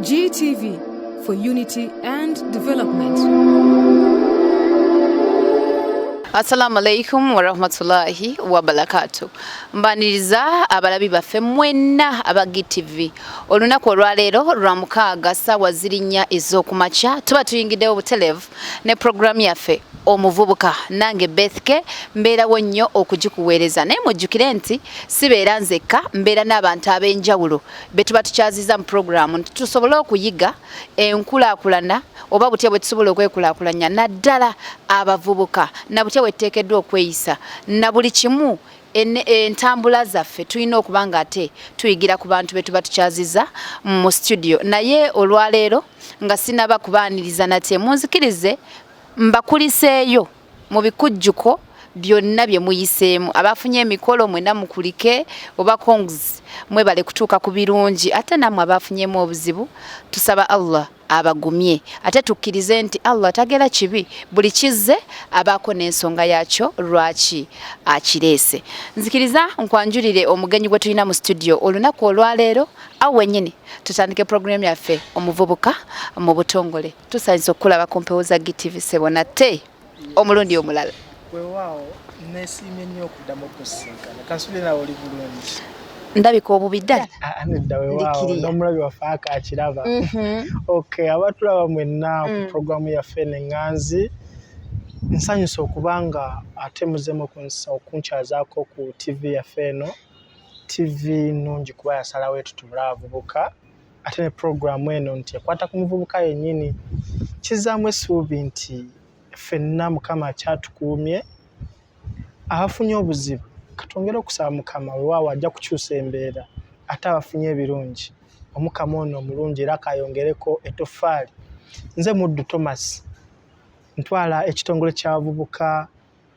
GTV for unity and development. Assalamu alaikum warahmatullahi wabarakatu. Mbaniriza abalabi baffe mwenna aba GTV. Olunaku olwaleero lwa mukaaga ssaawa ziri nnya ez'okumakya tuba tuyingiddewo butelevu ne pulogulaamu yaffe omuvubuka nange Bethke mbeerawo nnyo okugikuweereza naye mujjukire nti sibeera nzekka mbeera n'abantu ab'enjawulo be tuba tukyaziza mu pulogulaamu nti tusobole okuyiga enkulaakulana oba butya bwe tusobola okwekulaakulanya naddala abavubuka na butya bwe tuteekeddwa okweyisa na buli kimu entambula zaffe tulina okuba nga ate tuyigira ku bantu be tuba tukyaziza mu studio naye olwaleero nga sinaba kubaaniriza nate munzikirize mbakuliseeyo mu bikujjuko byonna bye muyiseemu abafunye emikolo mwena mukulike oba congs mwebale kutuuka ku birungi ate nammwe abafunyemu obuzibu tusaba Allah abagumye ate tukkirize nti Allah tagera kibi buli kizze abaako n'ensonga yaakyo lwaki akireese nzikiriza nkwanjulire omugenyi gwe tulina mu studio olunaku olwaleero awo wenyini tutandike pulogulaamu yaffe omuvubuka mu butongole Tusanyuse okukulaba ku mpewo za GTV ssebo nate omulundi omulala. Weewaawo neesiimye nnyo okuddamu okusisinkana. Kansubire nawe oli bulungi. Ndabika obubi ddala. Ah, ah, nedda weewaawo n'omulabi waffe akakiraba. Okay, abatulaba mwenna ku programu yaffe eno eŋŋanzi nsanyuse okuba nga ate muzeemu okunkyazaako ku TV yaffe eno. TV nnungi kuba yasalawo etutubule abavubuka. Ate ne pulogulaamu eno nti ekwata ku muvubuka yennyini, kizzaamu essuubi nti ffenna Mukama akyatukuumye. Abafunye obuzibu katwongere okusaba Mukama weewaawo ajja kukyusa embeera, ate abafunye ebirungi Omukama ono omulungi era kayongereko ettoffaali. Nze Muddu Thomas ntwala ekitongole ky'abavubuka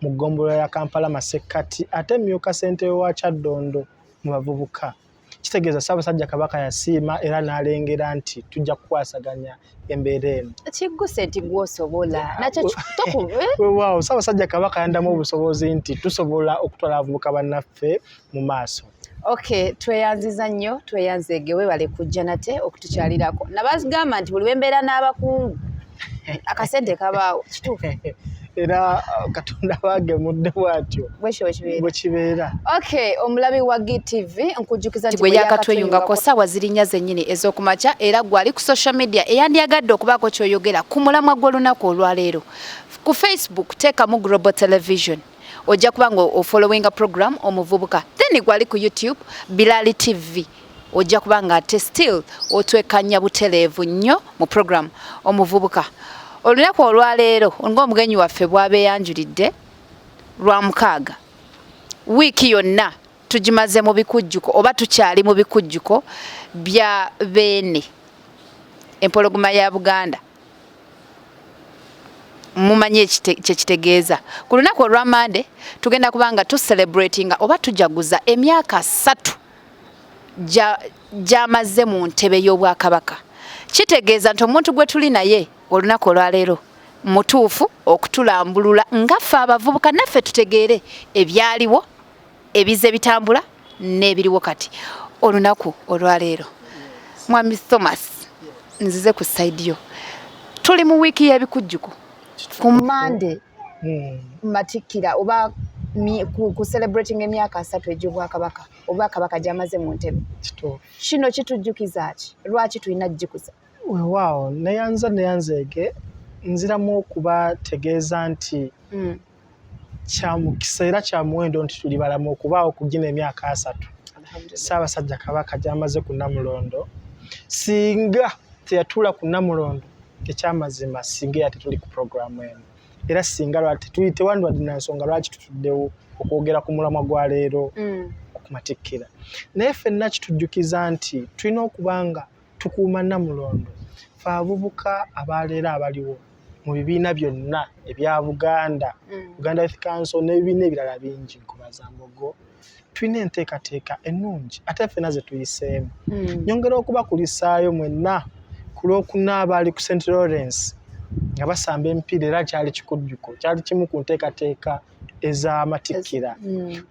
mu ggombolola ya Kampala Masekkati ate mmyuka ssentebe wa Kyaddondo mu bavubuka. Kitegeeza Ssaabasajja Kabaka yasiima era n'alengera nti tujja kukwasaganya embeera eno. Kigguse nti gw'osobola nakyo eh? Weewaawo Ssaabasajja Kabaka yandamu obusobozi nti tusobola okutwala abavubuka bannaffe mu maaso. Okay, tweyanziza nnyo tweyanzeege webale kujja nate okutukyalirako. Nabagamba nti buli wembeera n'abakungu akasente kabaawo kituufu. Era Katonda bagemudde bw'atyo bwe kibeera. Okay, omulabi wa GTV nkujjukiza nti bwe yakatweyungako ssaawa ziri nnya zennyini ez'okumakya era gwali ku social media eyandyagadde okubaako ky'oyogera ku mulamwa gw'olunaku olwaleero ku Facebook teekamu Global Television ojja kuba nga ofollowinga program omuvubuka then gwali ku YouTube Bilali TV ojja kuba nga ate still otwekanya butereevu nnyo mu program omuvubuka olunaku olwaleero ng'omugenyi waffe bw'abeeyanjulidde lwa mukaaga wiiki yonna tugimaze mu bikujjuko oba tukyali mu bikujjuko bya beene empologoma ya Buganda mumanyi kyekitegeeza ku lunaku olwa Mande tugenda kuba nga tucelebratinga oba tujaguza emyaka ssatu gy'amaze mu ntebe y'Obwakabaka. Kitegeeza nti omuntu gwe tuli naye olunaku olwaleero mutuufu okutulambulula nga ffe abavubuka naffe tutegeere ebyaliwo, ebize bitambula n'ebiriwo kati. Olunaku olwaleero Mwami Thomas nzize ku side yo, tuli mu wiiki y'ebikujjuko ku Mande matikkira oba ku celebrating emyaka 3 egy'Obwakabaka. Obwakabaka gy'amaze mu ntebe. Kino kitujjukiza ki? Lwaki tulina kugikuza? Weewaawo neyanza neyanzeege nziramu okubategeeza nti kya mukisa era kya muwendo nti tuli balamu okubaawo ku gino emyaka 3 Ssaabasajja Kabaka gy'amaze ku Nnamulondo. Singa teyatuula ku Nnamulondo, ekyamazima singa era tetuli ku pulogulaamu eno, era singa tewandibadde na nsonga lwaki tutuddewo okwogera ku mulamwa gwa leero okumatikkira. Naye ffenna kitujjukiza nti tulina okuba nga tukuuma Nnamulondo ffe abavubuka abaleero abaliwo mu bibiina byonna ebya Buganda, Buganda Youth Council n'ebibiina ebirala bingi, Nkobazambogo, tulina enteekateeka ennungi ate ffenna ze tuyiseemu. Nyongera okubakulisaayo mwenna ku Lwokuna abaali ku St Lawrence nga basamba emipiira era kyali kikujjuko, kyali kimu ku nteekateeka ez'amatikkira.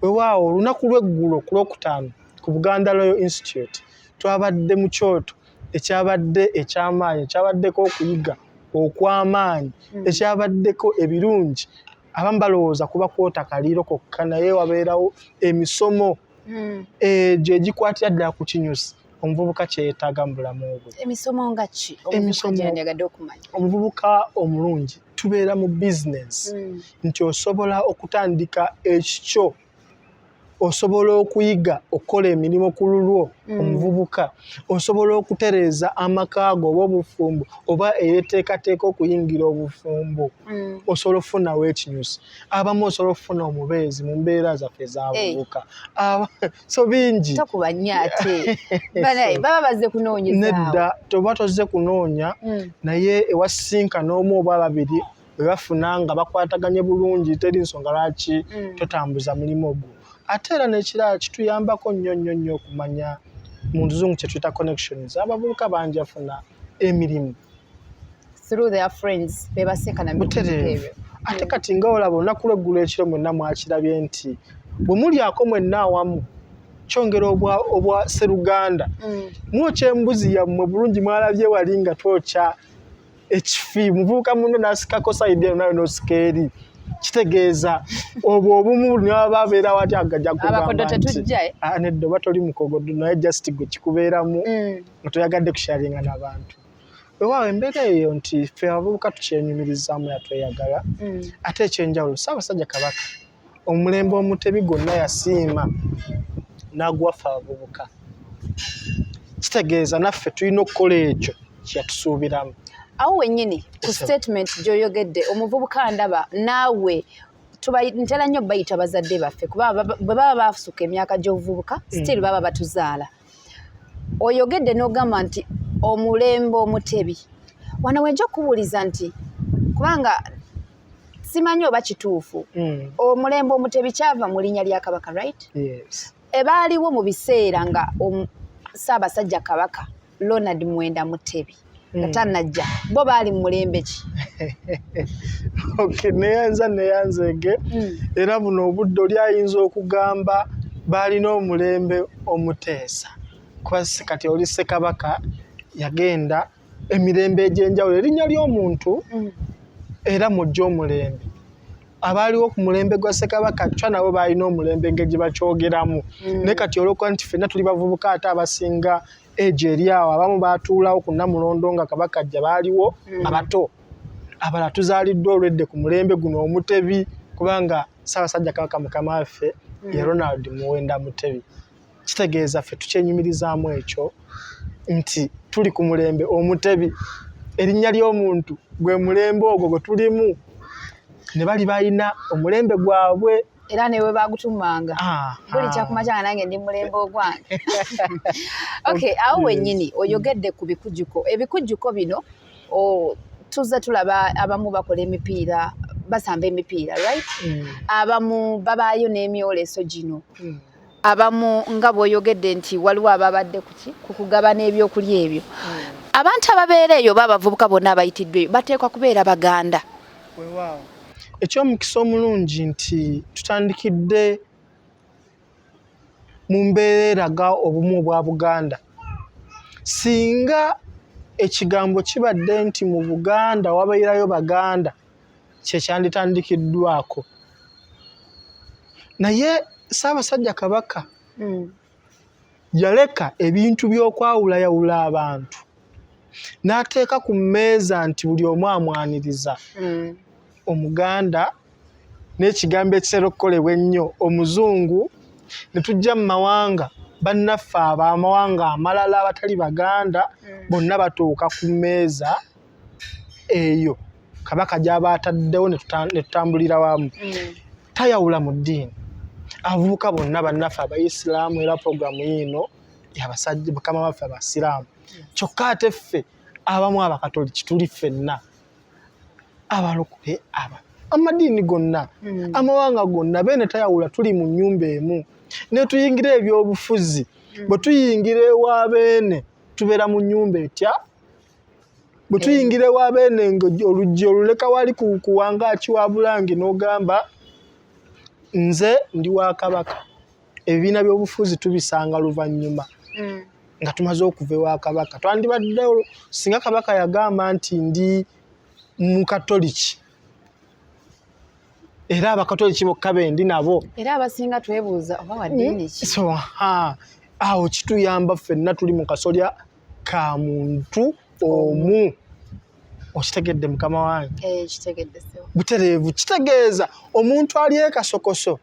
Weewaawo olunaku lw'eggulo ku Lwokutaano ku Buganda Royal Institute twabadde mu kyoto Ekyabadde eky'amaanyi, ekyabaddeko okuyiga okw'amaanyi, ekyabaddeko ebirungi. Abamu balowooza kuba kwota kaliiro kokka, naye wabeerawo emisomo egyo egikwatira ddala ku kinyusi omuvubuka kyeyetaaga mu bulamu bwe. Emisomo nga ki? Emisomo- Omuvubuka okumanya. Omuvubuka omulungi, tubeera mu bizinensi nti osobola okutandika ekikyo, osobola okuyiga okukola emirimu ku lulwo. Omuvubuka osobola okutereeza amaka go oba obufumbo, oba eyeteekateeka okuyingira obufumbo, osobola okufunawo ekinyusi. Abamu osobola okufuna omubeezi mu mbeera zaffe ezabuvubuka. So bingi. Tokuba nnyo ate. Banaye, baba bazze kunoonyezaawo. Nedda, toba tozze kunoonya, naye ewasinkana omu oba babiri bwe bafuna nga bakwataganye bulungi, teri nsonga lwaki totambuza mulimu gwo. Ate era n'ekirala, kituyambako nnyo nnyo nnyo okumanya, mu luzungu kye tuyita connections. Abavubuka bangi bafuna emirimu through their friends bebasinkana mu Butereevu. ebyo. Ate kati nga olaba olunaku lweggulo ekiro mwenna mwakirabye nti bwe mulyako mwenna awamu kyongera obwa sseruganda. Mwokya embuzi yammwe bulungi. Mwalabye wali nga twokya ekifi, muvubuka muno n'asikako side eno, nawe n'osika eri. Kitegeeza obwo obumu naba abeera wati agajja Abakodo kugamba nti tetujja, eh? "Ah, nedda, oba toli mukogodo, naye just gwe kikubeeramu nga toyagadde kusharinga n'abantu." Weewaawo embeera eyo nti ffe abavubuka tukyenyumirizaamu era tweyagala. Ate ekyenjawulo, Ssaabasajja Kabaka omulembe omutebi gwonna yasiima n'aguwa ffe abavubuka. Kitegeeza naffe tulina okukola ekyo kyeyatusuubiramu. Awo wennyini ku Yes, sir. statement gy'oyogedde, omuvubuka ndaba naawe ntera nnyo bayita bazadde baffe, kuba bwe baba basuka emyaka gy'obuvubuka, still baba batuzaala. Oyogedde n'ogamba nti omulembe omutebi. Wano wenja okubuuliza nti kubanga simanyi oba kituufu, omulembe omutebi kyava mu linnya lya Kabaka, right? Yes. Ebaaliwo mu biseera nga Ssaabasajja Kabaka Ronald Mwenda Mutebi nga tannajja, bo baali mu mulembe ki? Okay, neyanza neyanzege. Era buno obudde oli ayinza okugamba baalina omulembe omuteesa, kuba kati oli Ssekabaka yagenda emirembe egy'enjawulo. Erinnya ly'omuntu era mujja omulembe. Abaaliwo ku mulembe gwa Ssekabaka Chwa nabo baalina omulembe engeri gye bakyogeramu. Naye kati olwokuba nti ffenna tuli bavubuka, ate abasinga egi eri awo, abamu baatuulawo ku Nnamulondo nga Kabaka ajja, baaliwo abato, abalala tuzaaliddwa olwedde ku mulembe guno omutebi, kubanga Ssaabasajja Kabaka mukama waffe ye Ronald Muwenda Mutebi. Kitegeeza ffe tukyenyumirizaamu ekyo nti tuli ku mulembe omutebi. Erinnya ly'omuntu gwe mulembe ogwo gwe tulimu, ne bali balina omulembe gwabwe. Era ne bwe bagutumanga buli kyakumakya nga nange ndi mulembe ogwange. Okay, awo wennyini oyogedde ku bikujjuko. Ebikujjuko bino tuzze tulaba abamu bakola emipiira, basamba emipiira, right? Abamu babaayo n'emyoleso gino. Abamu nga bw'oyogedde nti waliwo ababadde kuki ku kugabana ebyokulya ebyo. Abantu ababeera eyo oba abavubuka bonna abayitiddwa eyo bateekwa kubeera Baganda? Weewaawo, ekyomukisa omulungi nti tutandikidde mu mbeera eraga obumu obwa Buganda. Singa ekigambo kibadde nti mu Buganda wabeerayo Baganda, kyekyanditandikiddwako, naye Ssaabasajja Kabaka yaleka ebintu by'okwawulayawula abantu n'ateeka ku mmeeza nti buli omu amwaniriza, Omuganda n'ekigambo ekitera okukolebwa ennyo, Omuzungu, ne tujja mu mawanga bannaffe ab'amawanga amalala abatali Baganda, bonna batuuka ku mmeeza eyo Kabaka gy'aba ataddewo ne tutambulira wamu. Tayawula mu ddiini. Abavubuka bonna bannaffe Abayisiraamu, era puroguramu yiino yabasajja mukama waffe Abasiraamu. Kyokka ate ffe abamu Abakatoliki tuli ffenna, Abalokole, aba amadiini gonna, amawanga gonna, beene tayawula. Tuli mu nnyumba emu ne tuyingira ebyobufuzi. Bwe tuyingira ewa beene tubeera mu nnyumba etya? Bwe tuyingira ewa beene nga oluggi oluleka wali ku kuwangaaki wa Bulange, n'ogamba nze ndi wa Kabaka. Ebibiina by'obufuzi tubisanga luvannyuma. Nga tumaze okuva ewa Kabaka, twandibaddewo singa Kabaka yagamba nti ndi Mukatoliki, era Abakatoliki bokka bendi nabo. Era abasinga twebuuza oba wa ddiini ki. So awo kituyamba ffenna tuli mu kasolya ka muntu omu. Okitegedde mukama wange? Kitegedde ssebo. Butereevu. Kitegeeza omuntu ali e Kasokoso,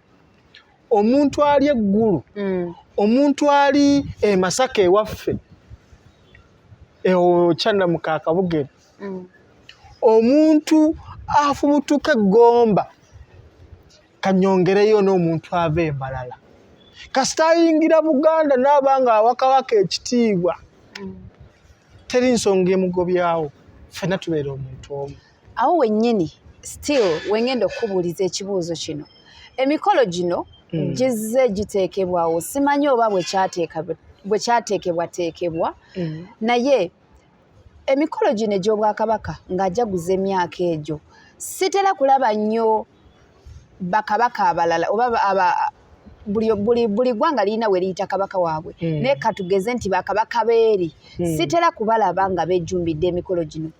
omuntu ali Eggulu, omuntu ali e Masaka ewaffe Kyannamuka Akabugere, omuntu afubutuka eggomba, kanyongereyo n'omuntu ava embalala, kasita ayingira Buganda n'aba nga awa Kabaka ekitiibwa, teri nsonga emugobyawo, ffenna tubeera omuntu omu. Awo wennyini still wengenda okukubuuliza ekibuuzo kino. Emikolo gino gizze giteekebwawo, simanyi oba bwe kyateekebwateekebwa, naye emikolo gino egy'Obwakabaka ng'ajaguza emyaka egyo, sitera kulaba nnyo bakabaka abalala oba buli ggwanga lirina we liyita kabaka waabwe, naye katugeze nti bakabaka beeri, sitera kubalaba nga beejumbidde emikolo gino.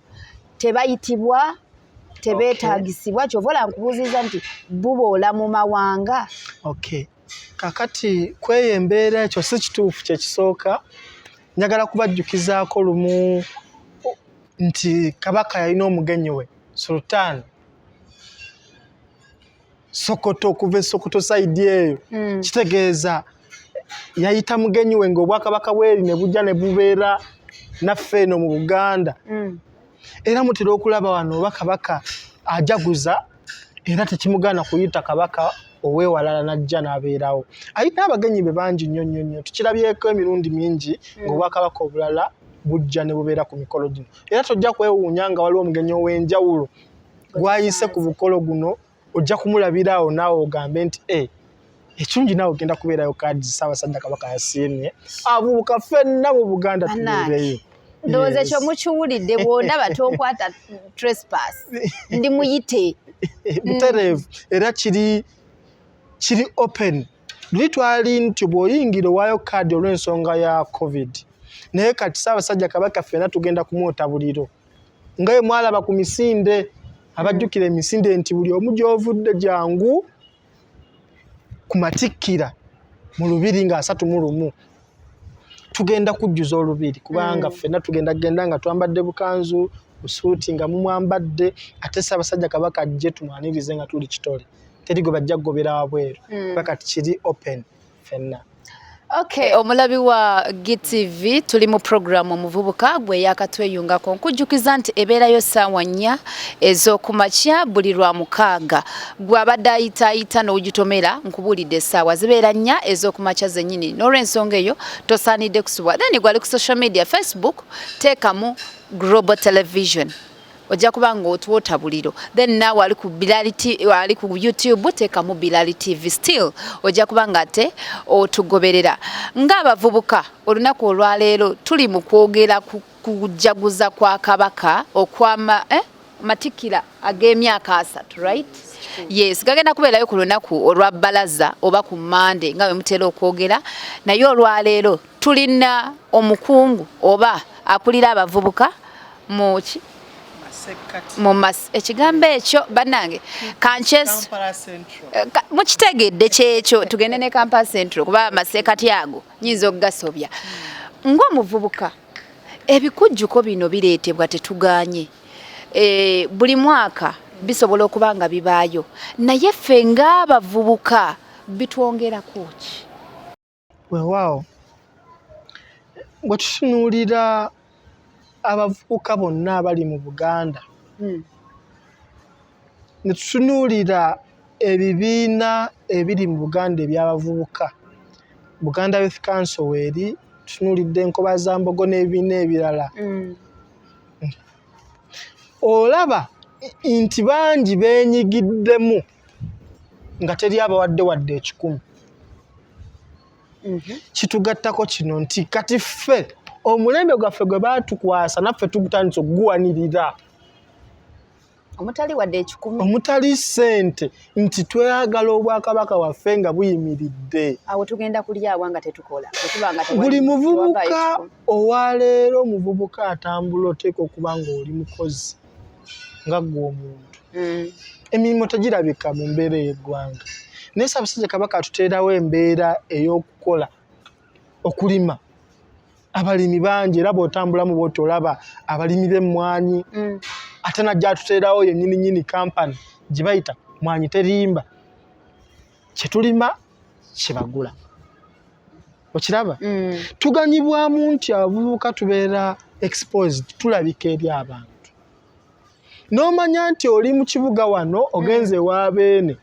Tebayitibwa, tebeetaagisibwa. Kyova olaba nkubuuziza nti buboola mu mawanga. Okay, kakati kweyo embeera ekyo si kituufu. Kyekisooka, njagala kubajjukizaako lumu nti Kabaka yalina omugenyi we Sultan Sokoto, okuva e Sokoto side eyo. Kitegeeza yayita mugenyi we ng'obwakabaka bweri ne bujja ne bubeera naffe eno mu Buganda. Era mutera okulaba wano oba Kabaka ajaguza, era tekimugaana kuyita kabaka ow'ewalala n'ajja n'abeerawo. Ayina abagenyi be bangi nnyo nnyo nnyo. Tukirabyeko emirundi mingi ng'obwakabaka obulala bujja ne bubeera ku mikolo gino, era tojja kwewuunya nga waliwo omugenyi ow'enjawulo gwayise ku mukolo guno, ojja kumulabira awo naawe ogambe nti e ekirungi naawe ogenda kubeerayo. Kaadi Ssaabasajja Kabaka yasiimye abuuka ffenna mu Buganda tubeereyo. Ndowooza ekyo mukiwulidde. Bw'ondaba tonkwata trespass, ndi muyite. Butereevu. Era kiri open. Luli twali nti bw'oyingira owaayo kaadi olw'ensonga ya COVID, naye kati Ssaabasajja Kabaka ffenna tugenda kumwota buliro nga bwe mwalaba ku misinde, abajjukira emisinde, nti buli omu gy'ovudde jangu ku matikkira mu lubiri nga 31 tugenda kujjuza olubiri, kubanga ffenna tugenda genda nga twambadde bukanzu, busuuti nga mumwambadde, ate Ssaabasajja Kabaka ajje tumwanirize nga tuli kitole, teri gwe bajja kugobera wabweru, kuba kati kiri open ffenna. Okay, omulabi wa GTV, tuli mu program Omuvubuka. Gwe yakatweyungako, nkujjukiza nti ebeerayo ssaawa 4 ez'okumakya buli lwa mukaaga. Gwe abadde ayitaayita n'ogitomera, nkubuulidde essaawa zibeera 4 ez'okumakya zennyini. N'olw'ensonga eyo tosaanidde kusubwa. Then gwali ku social media, Facebook, teekamu Global Television, ojja kuba nga otwota buliro. Then naawe ali ku Bilali, ali ku YouTube, teekamu Bilali TV, still ojja kuba nga ate otugoberera. Ng'abavubuka, olunaku olwaleero tuli mu kwogera ku kujaguza kwa Kabaka okwama matikkira ag'emyaka 30, right? Yes, gagenda kubeerayo ku lunaku olwa balaza oba ku Mande nga bwe mutera okwogera. Naye olwaleero tulina omukungu oba akulira abavubuka muki mu mas ekigambo ekyo bannange kanches mukitegedde kyekyo. Tugende ne Kampala Central, kuba amaseekati ago nyinza okugasobya. Ng'omuvubuka, ebikujjuko bino bireetebwa, tetuganye, buli mwaka bisobola okuba nga bibaayo, naye ffe ng'abavubuka bitwongerako ki? Weewaawo, bwe tutunuulira abavubuka bonna abali mu Buganda, ne tutunuulira ebibiina ebiri mu Buganda eby'abavubuka, Buganda Youth Council weeri, tutunuulidde Nkobazambogo n'ebibiina ebirala, olaba nti bangi beenyigiddemu nga teri abawadde wadde 100. Kitugattako kino nti kati ffe omulembe gwaffe gwe baatukwasa naffe tugutandise okuguwanirira. Omutali wadde ekikumi. Omutali ssente nti tweyagala obwakabaka waffe nga buyimiridde. Awo tugenda kulyawa nga tetukola. Buli muvubuka owaleero, omuvubuka atambula oteeka okuba ng'oli mukozi nga ggwe omuntu. Emirimu tegirabika mu mbeera ey'eggwanga. Naye Ssaabasajja Kabaka atuteerawo embeera ey'okukola, okulima. Abalimi bangi era bw'otambulamu bw'oti olaba abalimi b'emmwanyi. Ate najja atuteerawo yennyini nnyini kampani gye bayita Mwanyi Terimba. Kye tulima kye bagula. Okiraba? Tuganyibwamu nti abavubuka tubeera exposed, tulabika eri abantu. N'omanya nti oli mu kibuga wano ogenze ewa Beene,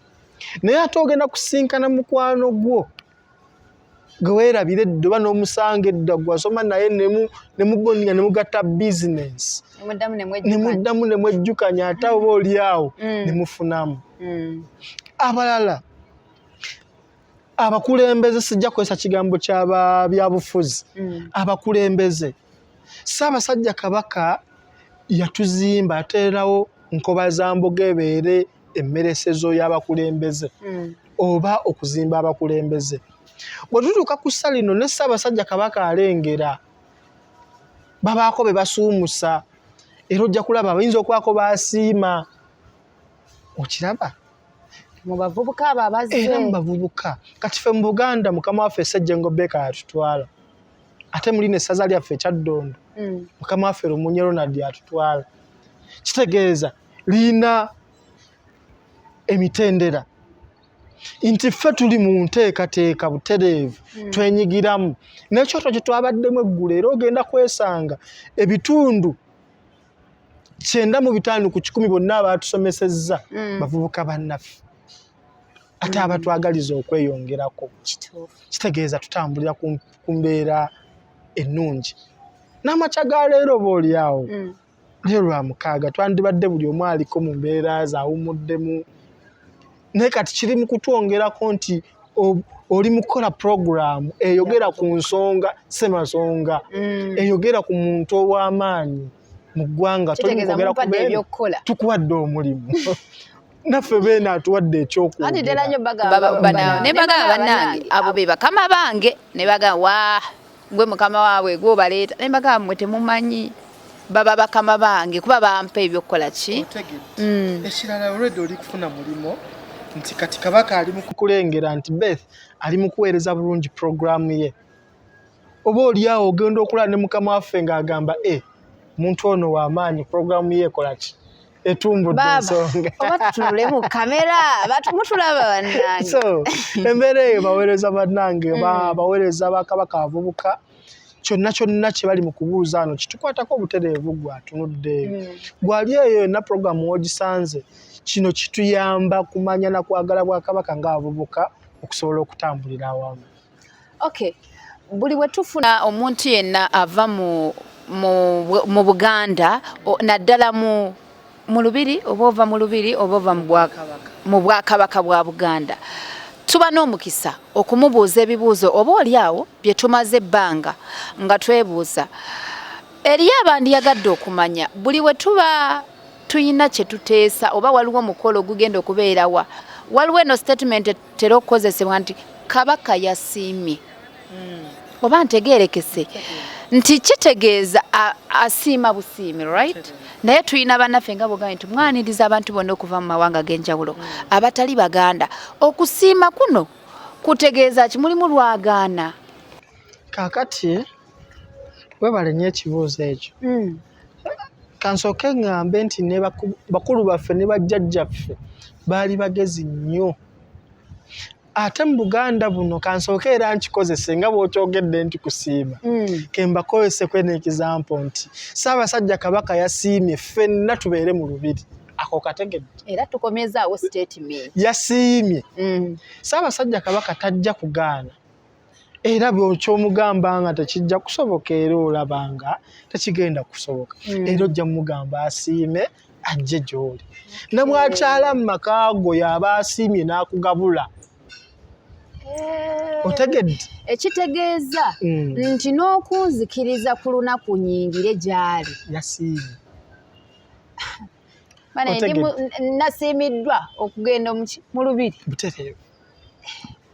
naye ate ogenda kusinkana mukwano gwo gwe weerabira edda oba n'omusanga edda gwasoma naye ne mubondinga ne mugatta bizinensi ne muddamu ne mwejjukanya ate oba oli awo ne mufunamu. Abalala abakulembeze, sijja kukozesa kigambo kyaba byabufuzi, abakulembeze, Ssaabasajja Kabaka yatuzimba ateerawo Nkobazambogo ebeere emmeresezo y'abakulembeze oba okuzimba abakulembeze. Bwe tutuuka ku ssa lino ne Ssaabasajja Kabaka alengera babaako be basuumusa, era ojja kulaba bayinza okubaako baasiima. Okiraba? Mu bavubuka abo abazze. Era mu bavubuka. Kati ffe mu Buganda mukama waffe Ssejjengo Baker yatutwala. Ate muli n'essaza lyaffe Kyaddondo. Mukama waffe Lumunye Ronald atutwala. Kitegeeza lirina emitendera nti ffe tuli mu nteekateeka butereevu, twenyigiramu n'ekyoto kye twabaddemu eggulo, era ogenda kwesanga ebitundu 95% bonna abaatusomesezza bavubuka bannaffe ate abatwagaliza okweyongerako. Kitegeeza tutambulira ku mbeera ennungi. N'amakya ga leero oba oli awo, leero lwa mukaaga, twandibadde buli omu aliko mu mbeera zaawumuddemu, naye kati kiri mu kutwongerako nti oli mu kukola puroguraamu eyogera ku nsonga ssemasonga, eyogera ku muntu ow'amaanyi mu ggwanga. Tukuwadde omulimu, naffe beene atuwadde ekyokwogera. Ne bagamba bannange abo be bakama bange, ne bagamba wa gwe mukama waabwe gwobaleeta, ne bagamba mmwe temumanyi baba bakama bange kuba bampa ebyokukola ki. Ekirala, olwedde oli kufuna mulimo nti kati Kabaka ali mu kukulengera nti Beth ali mu kuweereza bulungi puroguraamu ye, oba oli awo ogenda okulaba ne mukama waffe ng'agamba e muntu ono w'amaanyi, puroguraamu ye ekola ki, etumbudde ensonga. Oba tutunule mu kamera, mutulaba bannange. So embeera eyo, baweereza bannange, baweereza ba Kabaka abavubuka, kyonna kyonna kye bali mu kubuuza ano kitukwatako obutereevu. Gwe atunudde eyo, gwali eyo yonna puroguramu w'ogisanze, kino kituyamba kumanya na kwagala bwakabaka ng'abavubuka okusobola okutambulira awamu. Okay, buli bwe tufuna omuntu yenna ava mu Buganda, naddala mu Lubiri, oba ova mu Lubiri oba ova mu bwakabaka bwa Buganda, tuba n'omukisa okumubuuza ebibuuzo oba oli awo bye tumaze ebbanga nga twebuuza. Eriyo abandiyagadde okumanya, buli we tuba tuyina kye tuteesa oba waliwo omukolo ogugenda okubeerawa, waliwo eno statement etera okukozesebwa nti Kabaka yasiimye, oba ntegeerekese nti kitegeeza asiima busiimi, right? Naye tulina bannaffe nga bwogambye nti mwaniriza abantu bonna okuva mu mawanga ag'enjawulo abatali Baganda. Okusiima kuno kutegeeza ki? Mulimu lwagaana? Kaakati webale nnyo ekibuuzo ekyo. Kansooke ŋŋambe nti ne bakulu baffe ne bajjajjaffe baali bagezi nnyo. Ate mu Buganda buno, kansooke era nkikozese nga bw'okyogedde nti kusiima, ke mbakozese kweno example nti Ssaabasajja Kabaka yasiimye ffenna tubeere mu Lubiri. Ako kategedde? Era tukomezaawo statement. Yasiimye. Ssaabasajja Kabaka tajja kugaana, era bw'okyomugamba nga tekijja kusoboka, era olaba nga tekigenda kusoboka, era ojja mugamba asiime ajje gy'oli. Ne bw'akyala mu maka go, y'aba asiimye n'akugabula. Otegedde? Ekitegeeza nti n'okunzikiriza ku lunaku nyingire gy'ali. Yasiimye. Nasiimiddwa okugenda mu lubiri. Butereevu.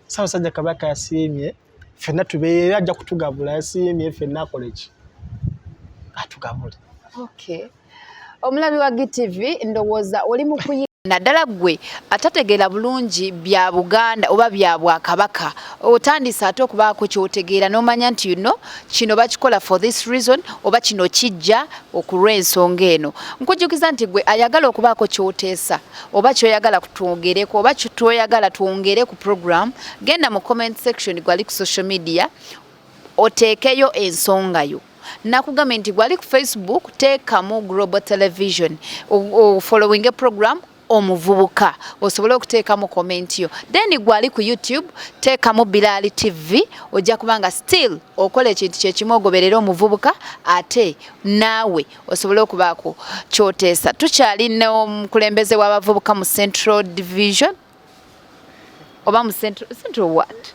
Ssaabasajja Kabaka yasiimye ffenna tubeere, ajja kutugabula, yasiimye ffenna akole ki, atugabule. Okay. Omulabi wa GTV, ndowooza oli mu kuyiga, naddala ggwe atategeera bulungi bya Buganda oba bya Bwakabaka, otandise ate okubaako ky'otegeera n'omanya nti yuno kino bakikola for this reason oba kino kijja okulw'ensonga eno. Nkujjukiza nti gwe ayagala okubaako ky'oteesa oba kyoyagala kutwongereko oba kyoyagala twongere ku program, genda mu comment section gwali ku social media oteekeyo ensonga yo. Nakugambye nti gwali ku Facebook, teekamu Global Television, following a program Omuvubuka, osobole okuteekamu comment yo. Then gwali ku YouTube, teekamu Bilali TV, ojja kubanga still okola ekintu kyekimu, ogoberera Omuvubuka ate naawe osobole okubaako kyoteesa. Tukyali n'omukulembeze w'abavubuka mu Central Division oba mu Central what?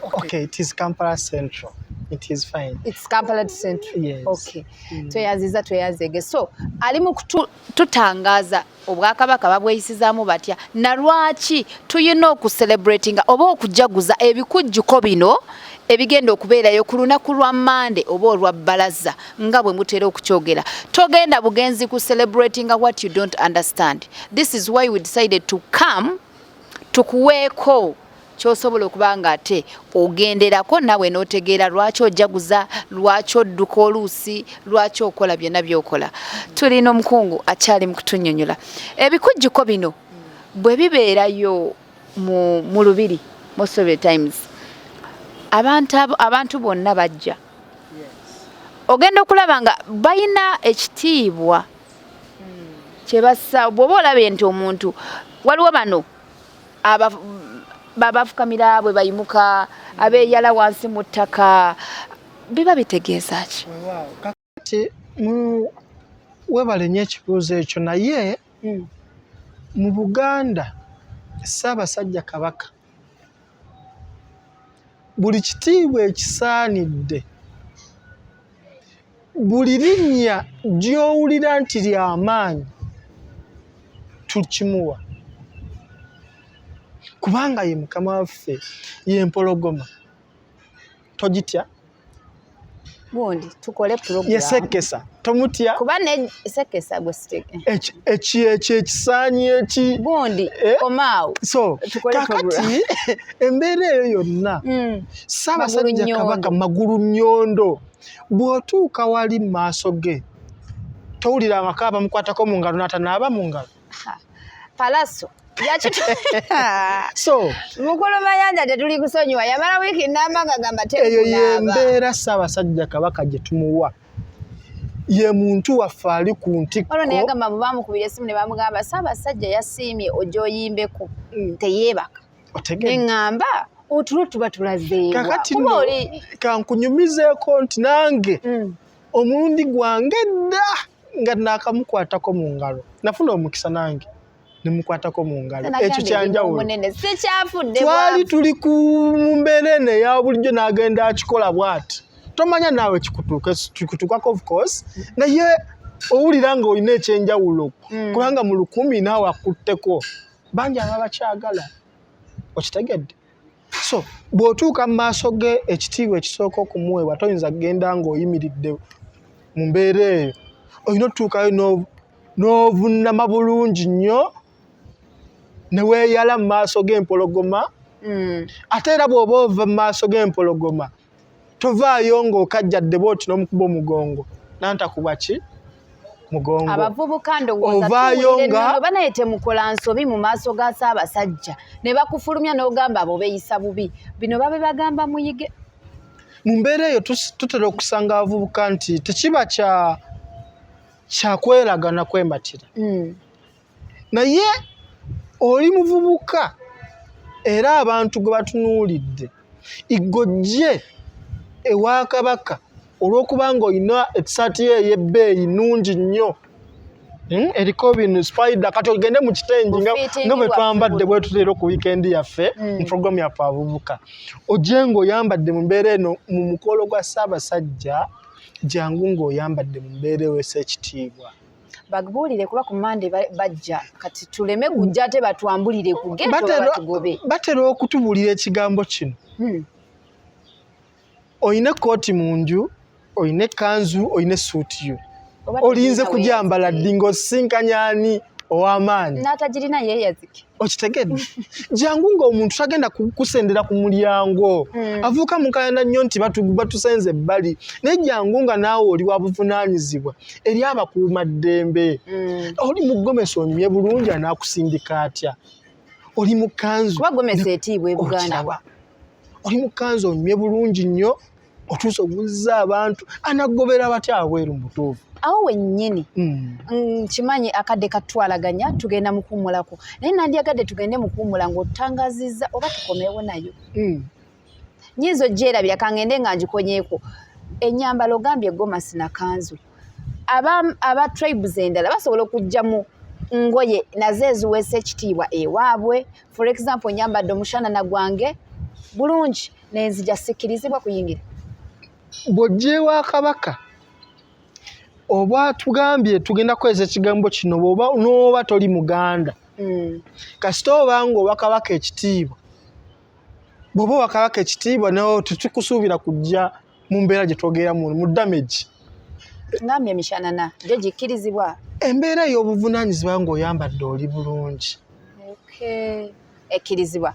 Okay, it is Kampala Central. It is fine. It's Kampala Central. Yes. Okay. Tweyaziza, tweyazege. So ali mu kututangaaza obwakabaka babweyisizaamu batya na lwaki tuyina okucelebratinga oba okujaguza ebikujjuko bino ebigenda okubeerayo ku lunaku lwa Mande oba olwa Bbalaza nga bwe mutera okukyogera. Togenda bugenzi ku celebratinga what you don't understand. This is why we decided to come tukuweeko kyosobola okuba nga ate ogenderako naawe n'otegeera lwaki ojaguza, lwaki odduka oluusi, lwaki okola byonna by'okola. Tulina omukungu akyali mu kutunnyonnyola ebikujjuko bino bwe bibeerayo mu lubiri. Most of the times abantu bonna bajja, ogenda okulaba nga balina ekitiibwa kyebassa. Bw'oba olabye nti omuntu waliwo bano babafukamira bwe bayimuka, abeeyala wansi mu ttaka, biba bitegeeza ki? Kakati webale nnyo ekibuuzo ekyo, naye mu Buganda Ssaabasajja Kabaka buli kitiibwa ekisaanidde, buli linnya gy'owulira nti ly'amaanyi, tukimuwa, kubanga ye mukama waffe, ye mpologoma, togitya. Gundi tukole program. Ye sekesa, tomutya. Kuba ne sekesa gwe siteke. Eki ekisaanyi eki Gundi Eh? komaawo. So Tukole kakati program. embeera eyo yonna, Ssaabasajja Magulu Kabaka nnyondo. magulu nnyondo. Bw'otuuka wali mu maaso ge, towulira amaka bamukwatako mu ngalo n'atanaaba mu ngalo. Palaso yakitu. So Mukulu Mayanja, tetuli kusonyiwa, yamala wiiki namba nga gamba eyo tekunaaba. Yembeera Ssaabasajja Kabaka gye tumuwa, ye muntu waffe ali ku ntikko. Olwo neyagamba bwe bamukubira esimu ne bamugamba Ssaabasajja yasiimye ojja oyimbeko, teyeebaka. Otegedde? Neŋŋamba otulo tuba tulazeewa Kakati kuba nno oli kankunyumizeeko nti nange omulundi gwange dda nga naakamukwatako mu ngalo, nafuna omukisa nange nemukwatako mu ngalo. Ekyo kyanjawulo. Munene sikyafudde. Twali tuli ku mu mbeera eno eya bulijjo, n'agenda akikola bw'ati, tomanya naawe kikutuukako, of course, naye owulira ng'olina ekyenjawulo kubanga mu 1000 naawe akutteko, bangi ababa bakyagala, okitegedde? So bw'otuuka mu maaso ge, ekitiibwa ekisooka okumuweebwa, toyinza kugenda ng'oyimiridde mu mbeera eyo. Olina otutuukayo n'ovunnama bulungi nnyo ne weeyala mu maaso g'empologoma. Ate era bw'oba ova mu maaso g'empologoma, tovaayo ng'okajjadde bw'oti n'omukuba omugongo, nantakuba ki mugongo. Abavubuka ndowooza Ovaayo tuwulira nga ennono, banaye temukola nsobi mu maaso ga Ssaabasajja ne bakufulumya n'ogamba abo beeyisa bubi. Bino babe bagamba muyige. Mu mbeera eyo tutera okusanga abavubuka nti tekiba kya kyakweragana kwematira, naye oli muvubuka era abantu gwe batunuulidde, igojje ewa Kabaka olw'okubanga olina etisaati ye ey'ebbeeyi nnungi nnyo, Eriko bino spider, kati ogende mu kitengi nga bwe twambadde bwe tutera ku weekend yaffe mu programu yaffe Abavubuka, ojje ng'oyambadde mu mbeera eno mu mukolo gwa Ssaabasajja. Jangu ng'oyambadde mu mbeera eweesa ekitiibwa. Babuulire kuba ku Mande bajja, kati tuleme kujja ate batwambulire ku gate oba batugobe. Batera okutubuulira ekigambo kino. Oyina ekkooti mu nju, oyina ekkanzu, oyina essuuti yo. Olinze kugyambala ddi ng'osisinkanya ani ow'amaanyi? N'atagirina yeeyazike. Okitegedde? Jangu ng'omuntu tagenda kukusendera ku mulyango. Avuuka mukayana nnyo nti batusenze ebbali. Naye jangu nga naawe oli wa buvunaanyizibwa eri abakuumaddembe. Oli mu gomesi onyumye bulungi anaakusindika atya? Oli mu kkanzu. Kuba gomesi etiibwa e Buganda. Oli mu kkanzu onyumye bulungi nnyo, otuuse oguzza abantu, anagobera batya abweru mu butuufu? Awo wennyini nkimanyi akadde katwalaganya tugenda mu kuwummulako, naye nandyagadde tugende mu kuwummula ng'otutangazizza oba tukomewo nayo. Nnyinza ogyerabira kangende nga ngikonyeeko. Ennyambala ogambye gomasi na kanzu. Aba tribes endala basobola okujja mu ngoye nazo eziweesa ekitiibwa ewaabwe. For example, nyambadde omushanana gwange bulungi nenzija sikkirizibwa kuyingira. Bw'ojja ewa Kabaka oba tugambye tugenda kukozesa ekigambo kino bw'oba n'oba toli Muganda. Kasita oba ng'owa Kabaka ekitiibwa, bw'oba owa Kabaka ekitiibwa nawe tetukusuubira kujja mu mbeera gye twogeramu mu damage. Ngambye emishanana gyo gikkirizibwa. Embeera ey'obuvunaanyizibwa ng'oyambadde oli bulungi. Ekkirizibwa.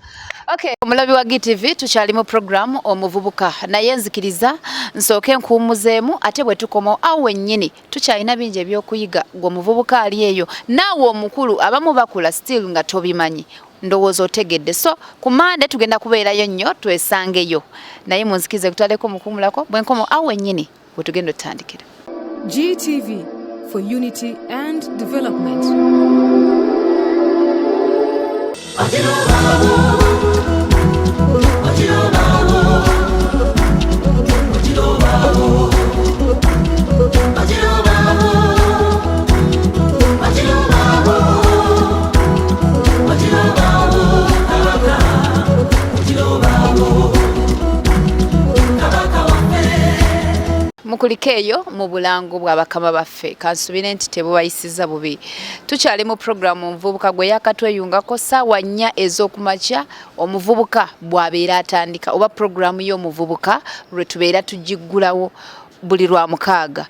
Okay, omulabi wa GTV tukyali mu program omuvubuka, naye nzikiriza nsooke nkuwummuzeemu ate bwe tukomawo awo wennyini tukyalina bingi ebyokuyiga. Gwe omuvubuka ali eyo naawe omukulu, abamu bakula still nga tobimanyi, ndowooza otegedde. So ku Mande tugenda kubeerayo nnyo twesangeyo, naye munzikirize kutaleko mukuwummulako, bwe nkomawo awo wennyini bwe tugenda otutandikira. GTV for unity and development. Mukuliko eyo mu bulango bwa bakama baffe, kansubire nti tebubayisiza bubi. Tukyali mu programu omuvubuka gwe yakatweyungako ssaawa 4 ez'okumakya, omuvubuka bw'abeera atandika oba programu y'omuvubuka lwe tubeera tugiggulawo buli lwa mukaaga.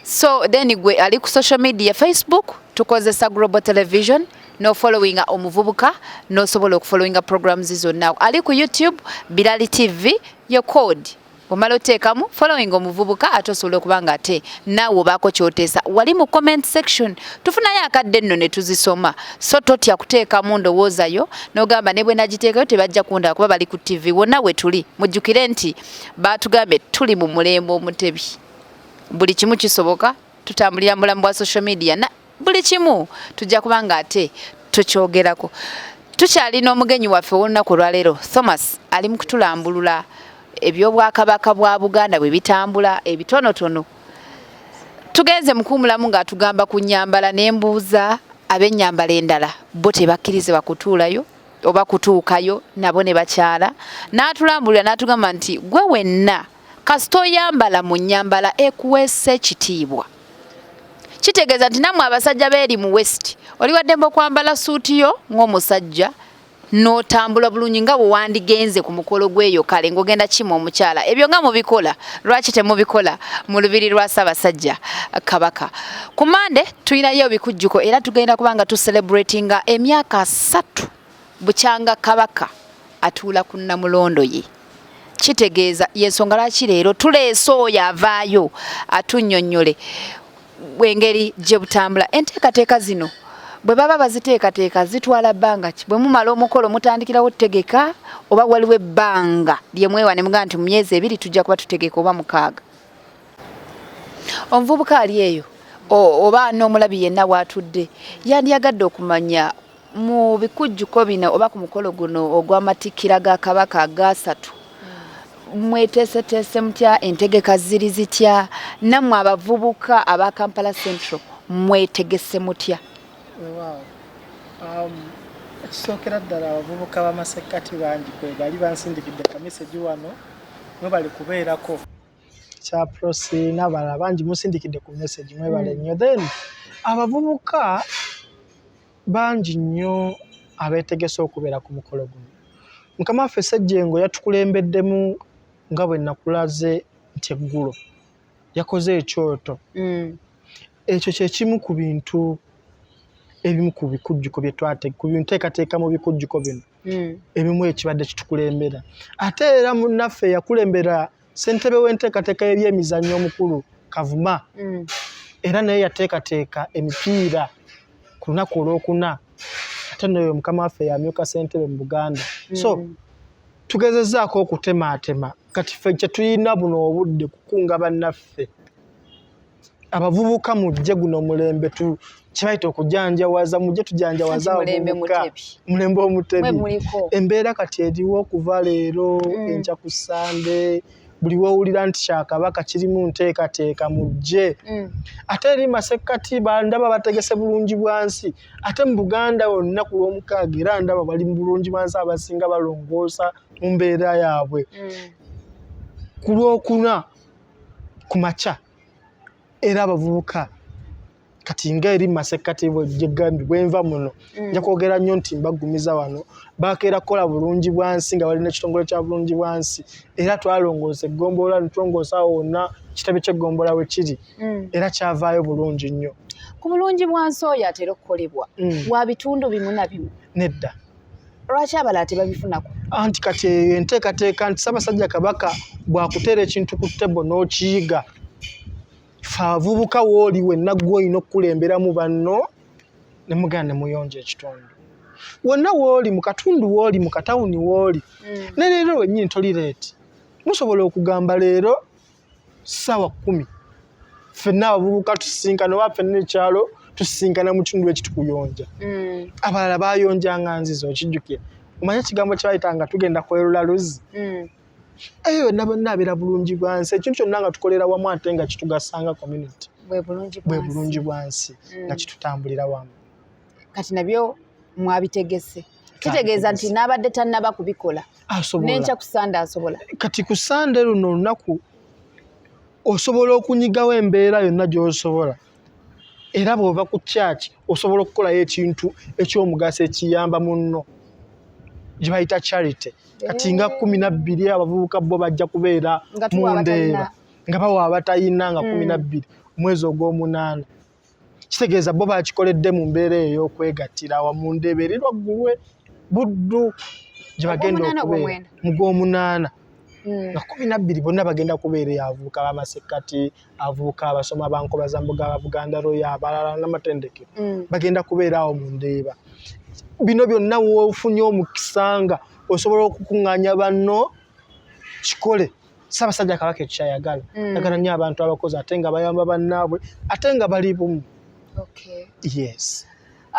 So then gwe ali ku social media, Facebook tukozesa Global Television, no followinga omuvubuka n'osobola okufollowinga programs zonna. Ali ku YouTube Bilali TV yo code omala oteekamu following omuvubuka ate osobola okuba nga ate naawe obaako ky'oteesa wali mu comment section. Tufunayo akadde nno ne tuzisoma, so totya kuteekamu ndowooza yo n'ogamba ne bwe nagiteekayo tebajja kundaba kuba bali ku TV. Wonna we tuli mujjukire nti baatugambye tuli mu mulembe omutebi, buli kimu kisoboka, tutambulira mu bulamu bwa social media na buli kimu tujja kuba nga ate tukyogerako. Tukyalina omugenyi waffe ow'olunaku olwaleero, Thomas ali mu kutulambulula eby'obwakabaka bwa Buganda bwe bitambula ebitonotono. Tugenze mu kuwumulamu ng'atugamba ku nnyambala, ne mbuuza ab'ennyambala endala bo tebakkirizibwa kutuulayo oba kutuukayo nabo ne bakyala, n'atulambulira n'atugamba nti gwe wenna kasita oyambala mu nnyambala ekuweesa ekitiibwa. Kitegeeza nti nammwe abasajja b'eri mu West oli waddembe okwambala suuti yo ng'omusajja n'otambula bulungi nga bwe wandigenze ku mukolo gw'eyo kale ng'ogenda kima omukyala. Ebyo nga mubikola, lwaki temubikola mu lubiri lwa Ssaabasajja Kabaka? Ku Mande tulinayo ebikujjuko era tugenda kuba nga tucelebratinga emyaka 3 bukyanga Kabaka atuula ku Nnamulondo ye. Kitegeeza y'ensonga lwaki leero tuleese oyo avaayo atunnyonnyole engeri gye butambula. Enteekateeka zino bwe baba baziteekateeka zitwala bbanga ki? Bwe mumala omukolo mutandikirawo otegeka oba waliwo ebbanga lye mwewa ne mugamba nti mu myezi 2 tujja kuba tutegeka oba 6? Omuvubuka ali eyo oba n'omulabi yenna w'atudde yandyagadde okumanya mu bikujjuko bino oba ku mukolo guno ogw'amatikkira ga Kabaka aga 3 mweteeseteese mutya? Entegeka ziri zitya? Nammwe abavubuka aba Kampala Central mwetegese mutya? Ekisookera ddala abavubuka b'amasekkati bangi kwe bali bansindikidde ka message wano mwe bali kubeerako. kya Prosi n'abalala bangi musindikidde ku message, mwebale nnyo. Then abavubuka bangi nnyo abeetegese okubeera ku mukolo guno. Mukama waffe Ssejjengo yatukulembeddemu nga bwe nakulaze nti eggulo yakoze ekyoto. Ekyo kye kimu ku bintu ebimu ku bikujjuko bye twate ku nteekateeka mu bikujjuko bino ebimu ekibadde kitukulembera. Ate era munnaffe yakulembera ssentebe w'enteekateeka y'ebyemizannyo omukulu Kavuma, era naye yateekateeka emipiira ku lunaku olwokuna, ate noyo mukama waffe yamyuka ssentebe mu Buganda. So tugezezzaako okutemaatema. Kati ffe kye tulina buno obudde kukunga bannaffe abavubuka, mujje guno omulembe kyebayita okujanjawaza, mujje tujanjawaza abavubuka, mulembe omutebi. Embeera kati eriwo okuva leero enkya ku Sande, buli wowulira nti kyakabaka kirimu nteekateeka, mujje. Ate eri masekkati ndaba bategese bulungi bwansi, ate mu Buganda wonna ku Lwomukaaga era ndaba bali mu bulungi bwansi, abasinga balongoosa mu mbeera yaabwe. Ku Lwokuna ku makya era abavubuka kati nga eri masekkati gyegambye bwenva muno, nja kwogera nnyo nti mbaggumiza wano bakeera kukola bulungi bwansi nga balina ekitongole kya bulungi bwansi, era twalongoosa eggombolola netulongoosa awo wonna kitebe ky'eggombolola we kiri, era kyavaayo bulungi nnyo. Ku bulungi bwansi oyo atera okukolebwa wa bitundu bimu na bimu? Nedda. Lwaki abalala tebabifunako? Anti kati eyo enteekateeka nti Ssaabasajja Kabaka bw'akuteera ekintu ku table n'okiyiga, fe abavubuka wooli wenna gwe olina okukulemberamu banno ne mugenda ne muyonja ekitundu wonna wooli, mu katundu wooli, mu katawuni wooli. Ne leero wennyini toli late, musobola okugamba leero 10:00 ffenna abavubuka tusisinkana, oba ffenna ekyalo tusisinkana mu kitundu eki tukuyonja. Abalala bayonjanga nzizi, okijjukira, omanye ekigambo kye bayita nga tugenda kwerula luzzi. Eyo yonna bonna abeera bulungi bwansi, ekintu kyonna nga tukolera wamu ate nga kitugasanga community, bwe bulungi bwansi nga kitutambulira wamu. Kati nabyo mwabitegese, kitegeeza nti n'abadde tannaba kubikola nenkya ku Sande asobola? Kati ku Sande luno olunaku osobola okunyigawo embeera yonna gy'osobola, era bw'ova ku kyaki osobola okukolayo ekintu ekyomugaso ekiyamba munno gye bayita charity. Kati nga 12 abavubuka bo bajja kubeera mu Ndeeba nga bawa abatayina, nga 12 omwezi ogw'omunaana. Kitegeeza bo bakikoledde mu mbeera eyo ey'okwegattira awamu. Ndeeba eri lwaggulwe Buddu gye bagenda okubeera mu gw'omunaana nga 12, bonna bagenda kubeera eyo, abavubuka b'amasekkati, abavubuka abasoma Bankobazamboga, aba Buganda Royal, abalala n'amatendekero bagenda kubeera awo mu Ndeeba. Bino byonna woofunye omukisa nga osobola okukuŋŋaanya banno, kikole. Ssaabasajja Kabaka ekyayagala, ayagala nnyo abantu abakozi ate nga bayamba bannaabwe ate nga bali bumu. Yes.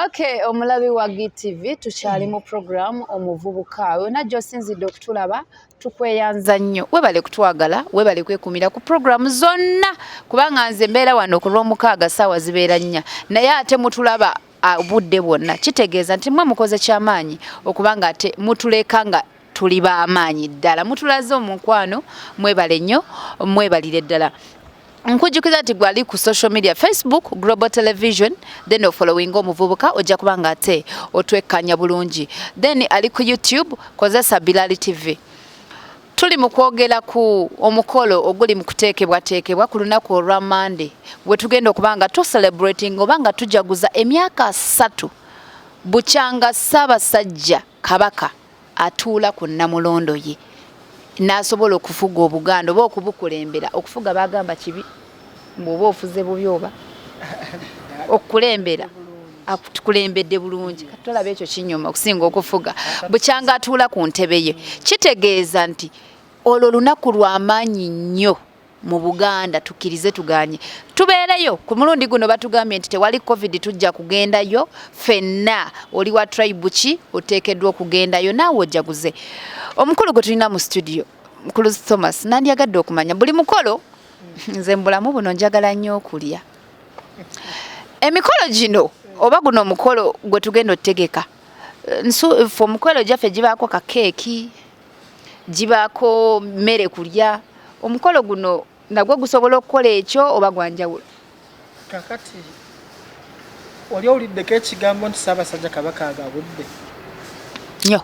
Okay, omulabi wa GTV, tukyali mu program Omuvubuka. Yonna gy'osinzidde okutulaba, tukweyanza nnyo. Webale kutwagala, webale kwekumira ku program zonna, kubanga nze mbeera wano ku Lwomukaaga ssaawa zibeera 4, naye ate mutulaba obudde bwonna. Kitegeeza nti mmwe mukoze kyamaanyi okubanga ate mutuleka nga tuli b'amaanyi ddala, mutulaze omukwano. Mwebale nnyo, mwebalire ddala. Nkujjukiza nti gwali ku social media, Facebook Global Television, then ofollowing Omuvubuka, ojja kuba nga ate otwekkanya bulungi. Then ali ku YouTube, kozesa Bilali TV. Tuli mu kwogera ku omukolo oguli mu kuteekebwateekebwa ku lunaku olwa Mande, we tugenda okuba nga tucelebrating oba nga tujaguza emyaka 30 bukyanga Ssaabasajja Kabaka atuula ku Nnamulondo ye n'asobola okufuga Obuganda oba okubukulembera. Okufuga bagamba kibi, bw'oba ofuze bubi, oba okukulembera akutukulembedde bulungi. Kati tolaba ekyo kinyuma okusinga okufuga. Bukyanga atuula ku ntebe ye, kitegeeza nti olwo lunaku lw'amaanyi nnyo mu Buganda. Tukkirize tuganye, tubeereyo ku mulundi guno. Batugambye nti tewali COVID, tujja kugendayo ffenna. Oli wa tribe ki, oteekeddwa okugendayo naawe ojaguze. Omukulu gwe tulina mu studio, mukulu Thomas, nandyagadde okumanya buli mukolo. Nze mu bulamu buno njagala nnyo okulya. Emikolo gino oba guno omukolo gwe tugenda otegeka, fe omukolo gyaffe gibaako kakeeki, gibaako mmere kulya. Omukolo guno Nagwo gusobola okukola ekyo oba gwanjawulo? Kakati wali owuliddeko ekigambo nti Ssaabasajja Kabaka agabudde? Nnyo.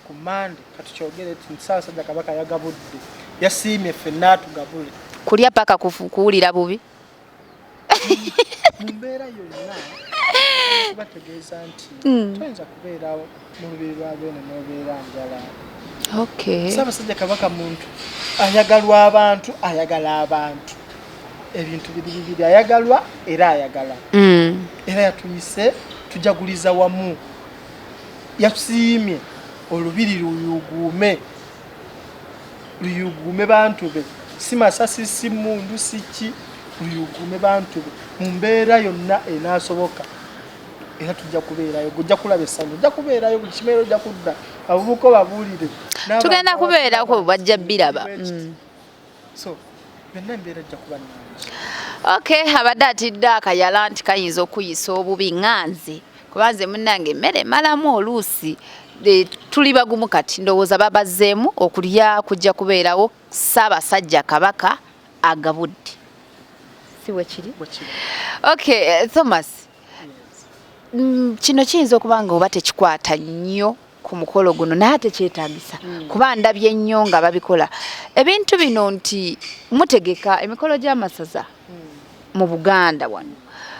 Ku Mande katukyogere nti Ssaabasajja Kabaka yagabudde, yasiimye ffenna atugabule. Kulya paka kuwulira bubi. Mu mbeera yonna bategeeza nti toyinza kubeera mu lubiri lwa Beene n'obeera njala. Ssaabasajja Kabaka muntu ayagalwa abantu, ayagala abantu. Ebintu biri bibiri, ayagalwa era ayagala. Era yatuyise tujaguliza wamu, yasiimye olubiri luyuguume, luyuguume bantu be, si masasi, si mundu, si ki, luyuguume bantu be mu mbeera yonna enaasoboka. Era tujja kubeerayo, ojja kulaba essanyu, ojja kubeerayo buli kimu, era ojja kudda abavubuka obabuulire. Tugenda kubeerako, bajja biraba. So byonna embeera ejja kuba nnungi. Okay, abadde atidde akayala nti kayinza okuyisa obubi nga nze, kuba nze munnange emmere emalamu oluusi. Tuli bagumu kati, ndowooza babazzeemu okulya kujja kubeerawo. Ssaabasajja Kabaka agabudde, si bwe kiri? Okay, Thomas, kino kiyinza okuba nga oba tekikwata nnyo ku mukolo guno, naye ate kyetaagisa kuba ndabye nnyo nga babikola ebintu bino nti mutegeka emikolo gy'amasaza mu Buganda wano,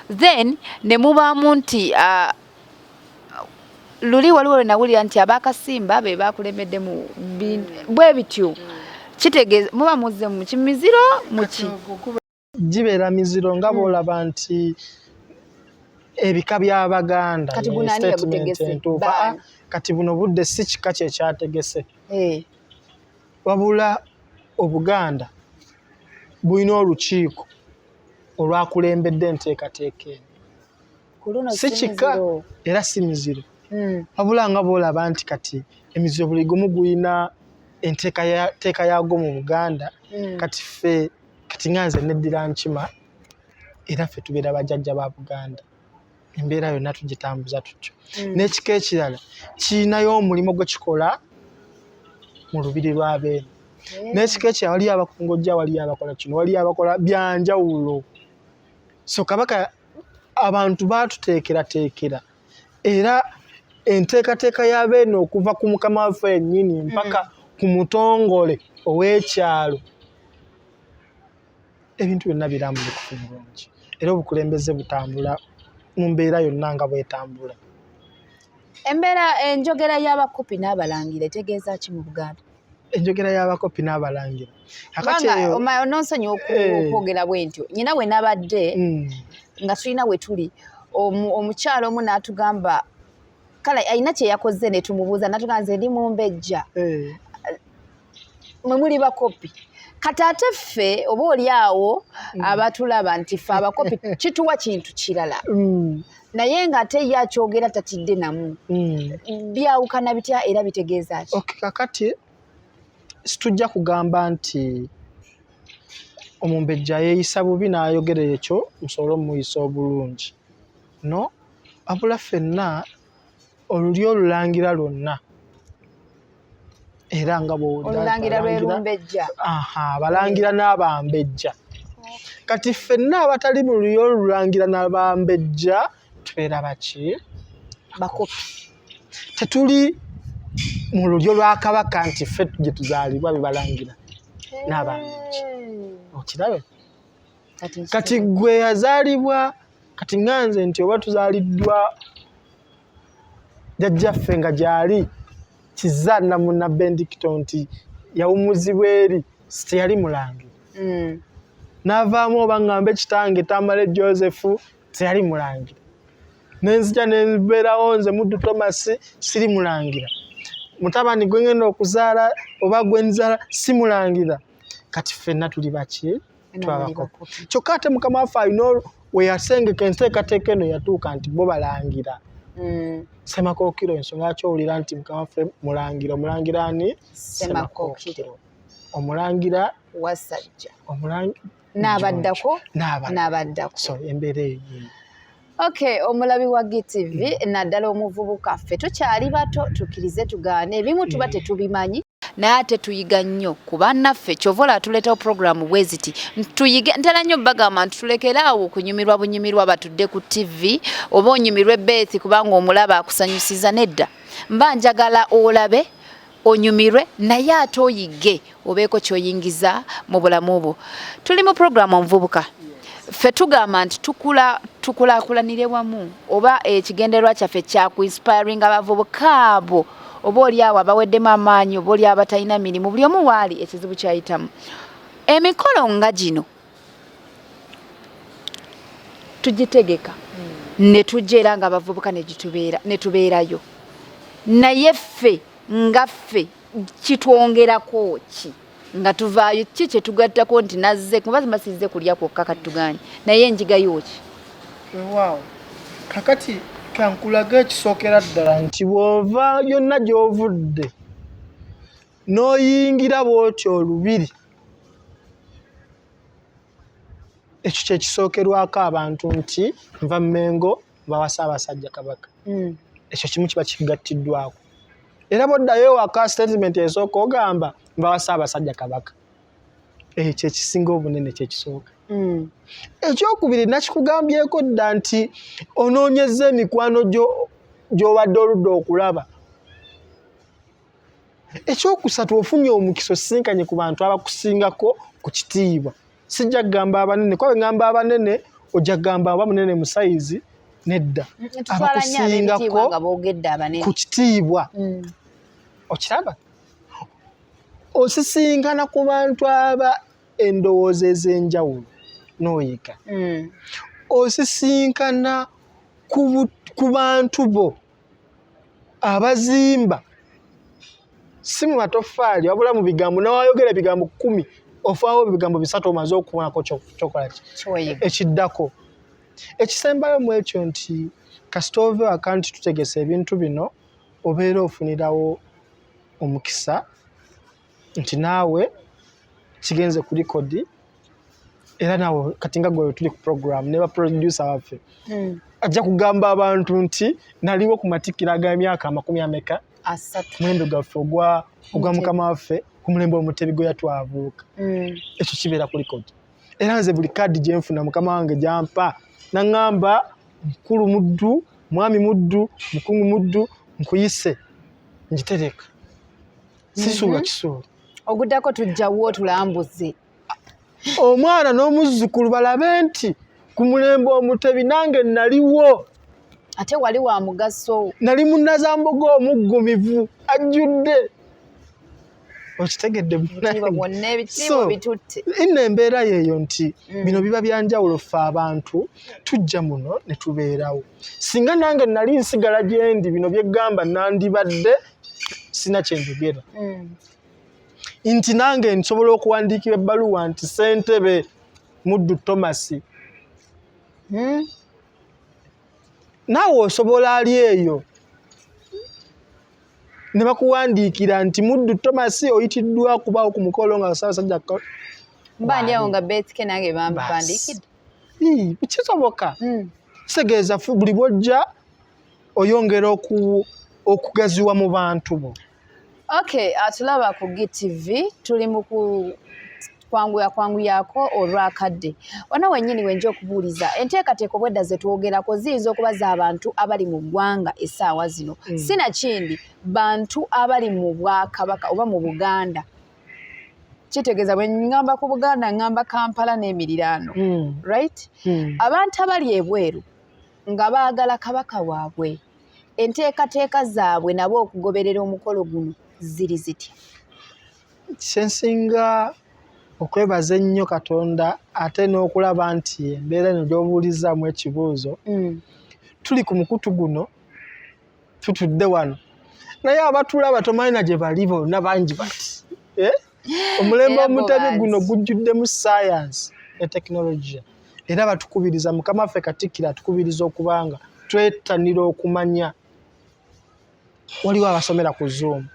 then ne mubaamu nti luli waliwo lwe nawulira nti abakasimba be bakulembedde mu bwe bityo, kitegeeza muba muzze mu kimiziro muki gibeera miziro nga bw'olaba nti ebika by'Abaganda Kati guno ani yagutegese? entuufu. Baani? Kati buno budde si kika kye kyategese, wabula Obuganda bulina olukiiko olwakulembedde enteekateeka eno. Si kika era si miziro, wabula nga bw'olaba nti kati emiziro buli gumu gulina enteekateeka yaagwo mu Buganda. Kati ffe kati nga nze neddira Nkima, era ffe tubeera bajjajja ba Buganda, embeera yonna tugitambuza tutyo. N'ekika ekirala kirinayo omulimu gwe kikola mu lubiri lwa Beene. N'ekika ekirala waliyo abakongojja, waliyo abakola kino, waliyo abakola byanjawulo. So Kabaka abantu baatuteekerateekera, era enteekateeka ya Beene okuva ku mukama waffe yennyini mpaka ku mutongole ow'ekyalo, ebintu byonna birambulukufu bulungi, era obukulembeze butambula mu mbeera yonna nga bwetambula. Embeera enjogera y'abakopi n'abalangira etegeeza ki mu Buganda? Enjogera y'abakopi n'abalangira Ononsonyiwa okwogera bwe ntyo, nyina we nabadde nga tulina we tuli, omukyalo omu n'atugamba kale alina kye yakoze ne tumubuuza, n'atugamba nze ndi mumbejja, mwe muli bakopi. Kati ate ffe oba oli awo abatulaba nti ffe abakopi kituwa kintu kirala, naye ng'ate ye akyogera tatidde namu. Byawukana bitya era bitegeeza ki? Okay, kakati situjja kugamba nti omumbejja yeeyisa bubi n'ayogera ekyo musobole omuyisa obulungi, no, wabula ffenna olulyo olulangira lwonna era nga bw'olulangira lwe lumbejja. Abalangira n'abambejja. Kati ffenna abatali mu lulyo olulangira n'abambejja tubeera baki? Bakopi. Tetuli mu lulyo lwa Kabaka nti ffe gye tuzaalibwa bebalangira n'abambejja. Okirabe? Kati gwe yazaalibwa kati nga nze nti oba tuzaaliddwa jjajjaffe nga gyali Kizza Namuna Bendicto nti yawummuzibwa eri teyali mulangira, n'avaamu oba ŋŋambe kitange Tamale Joseph teyali mulangira, nenzija nembeerawo nze Muddu Thomas siri mulangira, mutabani gwe ngenda okuzaala oba gwe nzaala si mulangira. Kati ffenna tuli baki? Twabakopi. Kyokka ate mukama waffe alina we yasengeka enteekateeka eno yatuuka nti bo balangira. Ssemakookiro, ensonga lwaki owulira nti mukama waffe mulangira, omulangira ani? Ssemakookiro. Omulangira Wasajja. N'abaddako, n'abaddako. So embeera eyo yeeyo. Okay, omulabi wa GTV, naddala omuvubuka, ffe tukyali bato, tukkirize tugaane ebimu tuba tetubimanyi. Naye ate tuyiga nnyo ku bannaffe, kyova olaba tuleetawo puroguramu bwe ziti tuyige. Ntera nnyo bagamba nti tulekere awo okunyumirwa bunyumirwa batudde ku TV oba onyumirwe Beth kubanga omulaba akusanyusiza. Nedda, mba njagala olabe onyumirwe naye ate oyige obeeko ky'oyingiza mu bulamu bwo. Tuli mu puroguramu Omuvubuka. Ffe tugamba nti tukulaakulanire wamu, oba ekigendererwa kyaffe kya ku inspiring abavubuka abo oba oli awo abaweddemu amaanyi, oba oli abatalina mirimu, buli omu waali ekizibu kyayitamu. Emikolo nga gino tugitegeka ne tujja era nga abavubuka ne tubeerayo, naye ffe nga ffe kitwongerako ki nga tuvaayo? Ki kyetugattako nti nazze kuba mbasizze kulya kwokka katuganye, naye njigayo ki? Weewaawo, kakati kankulaga ekisookera ddala nti bw'ova yonna gy'ovudde n'oyingira bw'otyo olubiri, ekyo kyekisookerwako abantu nti nva Mmengo, nva wa Ssaabasajja Kabaka. Ekyo kimu kiba kigattiddwako. Era bw'oddayo ewaka, statement esooka ogamba nva wa Ssaabasajja Kabaka. Ekyo ekisinga obunene kyekisooka. Ekyokubiri nakikugambyeko dda nti onoonyezza emikwano gyo gy'obadde oludda okulaba. Ekyokusatu, ofunye omukisa osisinkanye ku bantu abakusingako ku kitiibwa. Sijja kugamba abanene, kuba bwe ŋŋamba abanene ojja kugamba oba munene mu sayizi. Nedda, abakusingako ku kitiibwa. Okiraba, osisinkana ku bantu aba endowooza ez'enjawulo n'oyiga. Osisinkana ku bantu bo abazimba si mu matoffaali wabula mu bigambo. Nawayogera ebigambo 10, ofaawo ebigambo 3, omaze okubonako kyokola ki ekiddako. Ekisembayo mu ekyo nti kasita ova ewaka nti tutegese ebintu bino, obeera ofunirawo omukisa nti naawe kigenze ku record. Era naawe kati nga gwe tuli ku program ne ba producer baffe, ajja kugamba abantu nti naliwo ku matikkira ag'emyaka amakumi ameka 30, mulembe gwaffe ogwa mukama waffe ku mulembe Omutebi gwe yatwavuuka. Ekyo kibeera ku record. Era nze buli kaadi gye nfuna mukama wange gyampa naŋŋamba, "Mukulu Muddu, mwami Muddu, mukungu Muddu, nkuyise," ngitereka, sisuula kisuula. Oguddako tujjawo tulambuze. Omwana n'omuzzukulu balabe nti ku mulembe Omutebi nange naliwo. Ate wali wa mugaso. Nali munnazambogo omuggumivu ajjudde, okitegedde? Bwonna ebitiibwa bitutte. Nno embeera yeeyo nti bino biba byanjawulo. Ffe abantu tujja muno ne tubeerawo. Singa nange nali nsigala gyendi, bino byeggamba nandibadde sina kyenjogera nti nange nsobola okuwandiikira ebbaluwa nti Ssentebe Muddu Thomas. Naawe osobola ali eyo ne bakuwandiikira nti Muddu Thomas oyitiddwa kubaawo ku mukolo nga Ssaabasajja. Mba ndi awo nga Bethke nange bampandiikidde. Kisoboka. Kitegeeza buli bwojja oyongera okugaziwa mu bantu bo. Okay, atulaba ku GTV, tuli mu kwanguya kwanguyako olwakadde. Wano wennyini wenja okubuuliza enteekateeka obwedda ze twogerako ziyinza okuba z'abantu abali mu ggwanga essaawa zino, sinakindi bantu abali mu bwakabaka oba mu Buganda. Kitegeeza bwe ŋŋamba ku Buganda, ŋŋamba Kampala n'emiriraano, right? Abantu abali ebweru nga baagala kabaka waabwe, enteekateeka zaabwe nabo okugoberera omukolo guno ziri zitya? Kyensinga okwebaza ennyo Katonda ate n'okulaba nti embeera eno gy'obuulizaamu ekibuuzo, tuli ku mukutu guno, tutudde wano, naye abatulaba tomanyi na gye bali bonna bangi bati, eh? Omulembe Omutebi guno gujjuddemu sayansi ne tekinologiya, era batukubiriza, mukama waffe Katikkiro atukubiriza okubanga twettanira okumanya. Waliwo abasomera ku Zoom.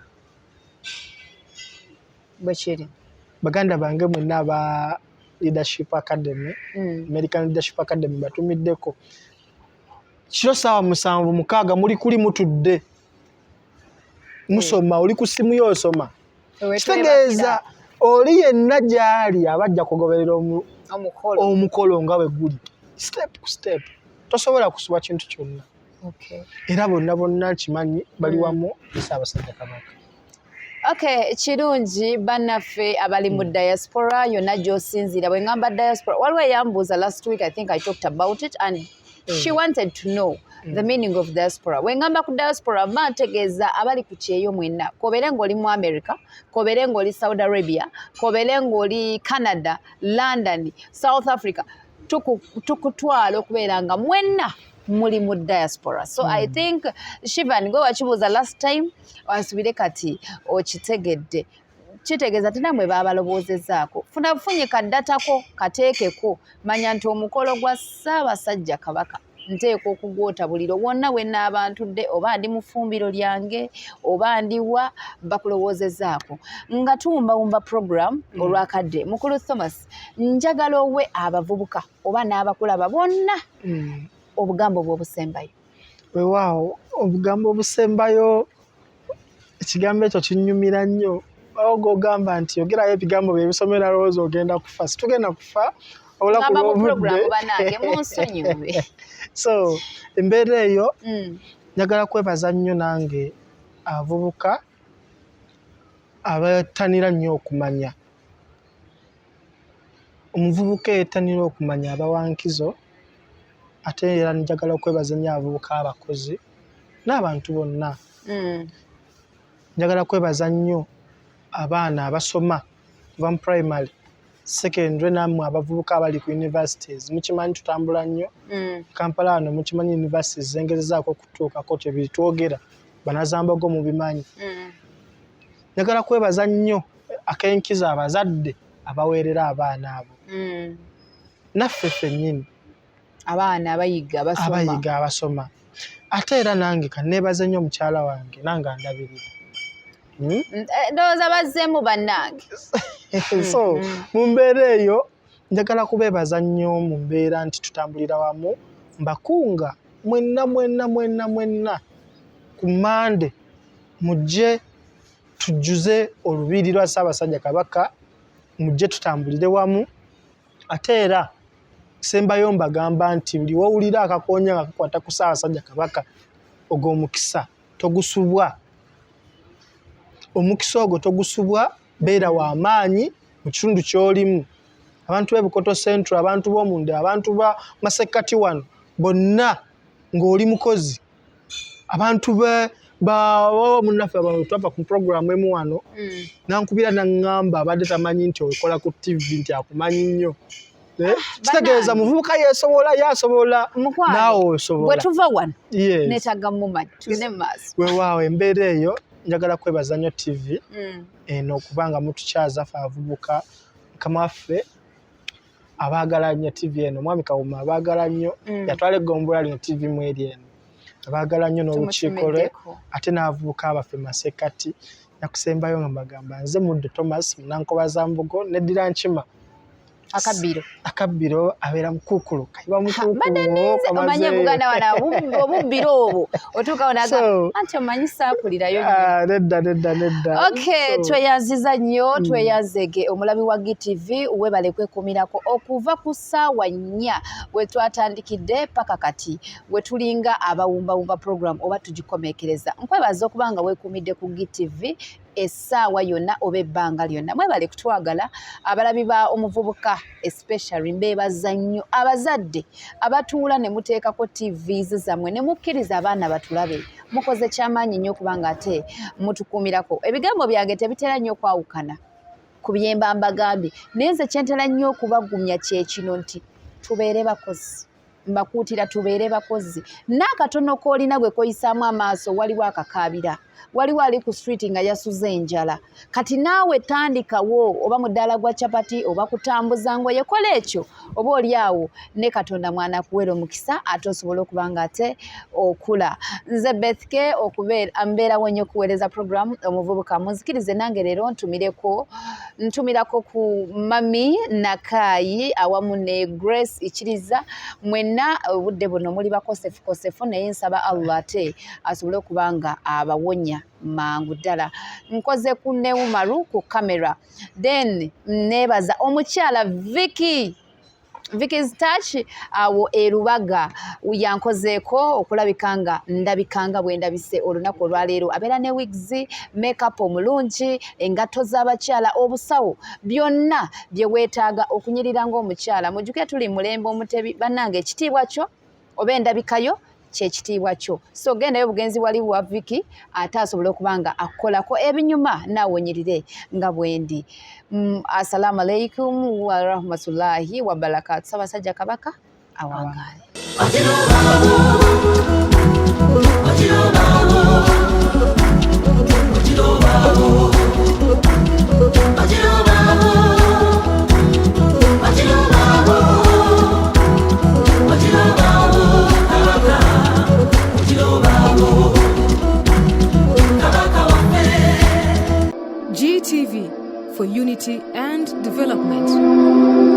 Bwekiri. Baganda bange mwenna aba Leadership Academy, American Leadership Academy, batumiddeko kiro saawa 7, 6, muli kuli mutudde musoma, oli ku simu yo osoma. Kitegeeza oli yenna gy'ali aba ajja kugoberera omukolo nga bwe guli step ku step, tosobola kusubwa kintu kyonna. Era bonna bonna nkimanyi bali wamu ne Ssaabasajja Kabaka. Okay, kirungi bannaffe abali mu diaspora yonna gy'osinziira. Bwe ngamba diaspora, waliwo eyambuuza last week, I think I talked about it and she wanted to know the meaning of diaspora. Bwe ngamba ku diaspora, mba ntegeeza abali ku kyeyo mwenna, kobeere ng'oli mu America, kobeere ng'oli Saudi Arabia, kobeere ng'oli Canada, London, South Africa, tukutwala okubeera nga mwenna muli mu diaspora. So I think Shivan, gwe wakibuuza last time, wasubire kati okitegedde. Kitegeeza ti nammwe baabalowoozezzaako. Funa bufunye kaddatako kateekeko, manya nti omukolo gwa Ssaabasajja Kabaka nteekwa okugwota buliro wonna we nnaaba ntudde, oba ndi mu ffumbiro lyange oba ndiwa, bakulowoozezaako. Nga tuwumbawumba program olwakadde, mukulu Thomas, njagala owe abavubuka oba n'abakulaba bonna obugambo bwe obusembayo. Weewaawo, obugambo obusembayo, ekigambo ekyo kinnyumira nnyo. Ogamba nti yogerayo ebigambo bye bisomera, lowooza ogenda kufa. Situgenda kufa olunaku lw'obudde. Bannange munsonyiwe. So embeera eyo, njagala kwebaza nnyo nange abavubuka abattanira nnyo okumanya. Omuvubuka eyettanira okumanya aba wa nkizo, ate era njagala okwebaza ennyo abavubuka abakozi n'abantu bonna. Njagala kwebaza nnyo abaana abasoma kuva mu primary, secondary, nammwe abavubuka abali ku universities. Mukimanyi tutambula nnyo. Kampala wano mukimanyi universities zengezezaako okutuukako, kyebitwogera banazambogo mubimanyi. Njagala kwebaza nnyo ak'enkizo abazadde abaweerera abaana abo. Naffe ffennyini. Abaana abayiga abasoma. Abayiga abasoma. Ate era nange kanneebaze nnyo omukyala wange nange andabirira. Ndowooza bazzeemu bannange. So mu mbeera eyo njagala kubeebaza nnyo mu mbeera nti tutambulira wamu, mbakunga mwenna mwenna mwenna mwenna ku Mmande mujje tujjuze olubiri lwa Ssaabasajja Kabaka, mujje tutambulire wamu. Ate era sembayo mbagamba nti buli w'owulira akakoonya nga kakwata ku Ssaabasajja Kabaka, ogwo omukisa togusubwa. Omukisa ogwo togusubwa, beera wa maanyi mu kitundu ky'olimu. Abantu b'e Bukoto Central, abantu b'omunda, abantu ba Masekkati wano bonna ng'oli mukozi. Abantu ba munnaffe twava ku program emu wano, nankubira naŋŋamba abadde tamanyi nti okola ku TV, nti akumanyi nnyo. Kitegeeza muvubuka yeesobola, yasobola, naawe osobola. Bwe tuva wano neetaaga mumanyi, tugende mu maaso. Weewaawo, embeera eyo njagala kwebaza nnyo TV eno okubanga mutukyaza ffe abavubuka. Mukama waffe abaagala nnyo TV eno, Mwami Kawuma abaagala nnyo, yatwala eggombolola lino TV mweri eno, abaagala nnyo n'olukiiko lwe, ate n'abavubuka baffe Masekkati. Nakusembayo nga mbagamba nze Muddu Thomas Munankoba Mbugo, neddira Nkima. Akabbiro. Akabbiro abeera mukuukulu, kayiba mukuukulu. Omanye Buganda wana obubbiro obwo otuukawo naga anti omanyi saakulirayo. Ah, nedda nedda nedda. Okay, tweyanziza nnyo, tweyazege omulabi wa GTV, webale kwekuumirako okuva ku ssaawa 4 we twatandikidde paka kati we tulinga abawumbawumba program oba tugikomekereza. Nkwebaza okuba nga weekuumidde ku GTV essaawa yonna oba ebbanga lyonna. Mwebale kutwagala abalabi ba omuvubuka, especially mbeebaza nnyo abazadde abatuula ne muteekako TVs zammwe ne mukkiriza abaana batulabe. Mukoze kyamaanyi nnyo kubanga ate mutukuumirako. Ebigambo byange tebitera nnyo kwawukana ku byemba mbagambye, naye nze kyentera nnyo okubagumya kye kino nti tubeere bakozi. Mbakuutira tubeere bakozi. N'akatono k'olina gwe koyisaamu amaaso, waliwo akakaabira, waliwo ali ku street nga yasuze enjala. Kati naawe tandikawo oba mudaala gwa capati oba kutambuza ngoye, kola ekyo oba oli awo ne Katonda mwana akuweera omukisa ate osobole okuba nga ate okula. Nze Beth K, okubeera mbeerawo nnyo okuweereza program omuvubuka. Munzikirize nange leero ntumirako ku Mami Nakaayi awamu ne Grace Ikiriza. Mwenna obudde buno muli bakosefukosefu, naye nsaba Allah ate asobole okuba nga abawonya. amannya mangu ddala. Nkoze ku Neumaru ku kamera, then neebaza omukyala Vicky, Vicky's Touch awo e Lubaga, yankozeeko okulabika nga ndabika nga bwe ndabise olunaku olwaleero. Abeera ne wigs, makeup omulungi, engatto z'abakyala, obusawo, byonna bye weetaaga okunyirira ng'omukyala. Mujjuke tuli mulembe omutebi, bannange, ekitiibwa kyo oba endabikayo kyekitiibwa kyo. So gendayo obugenzi wali wa Vicky, ate asobole okuba nga akukolako ebinyuma naawe onyirire nga bwendi. Assalamu alaikum warahmatullahi wabarakatu. Ssaabasajja Kabaka awangaale. GTV for unity and development.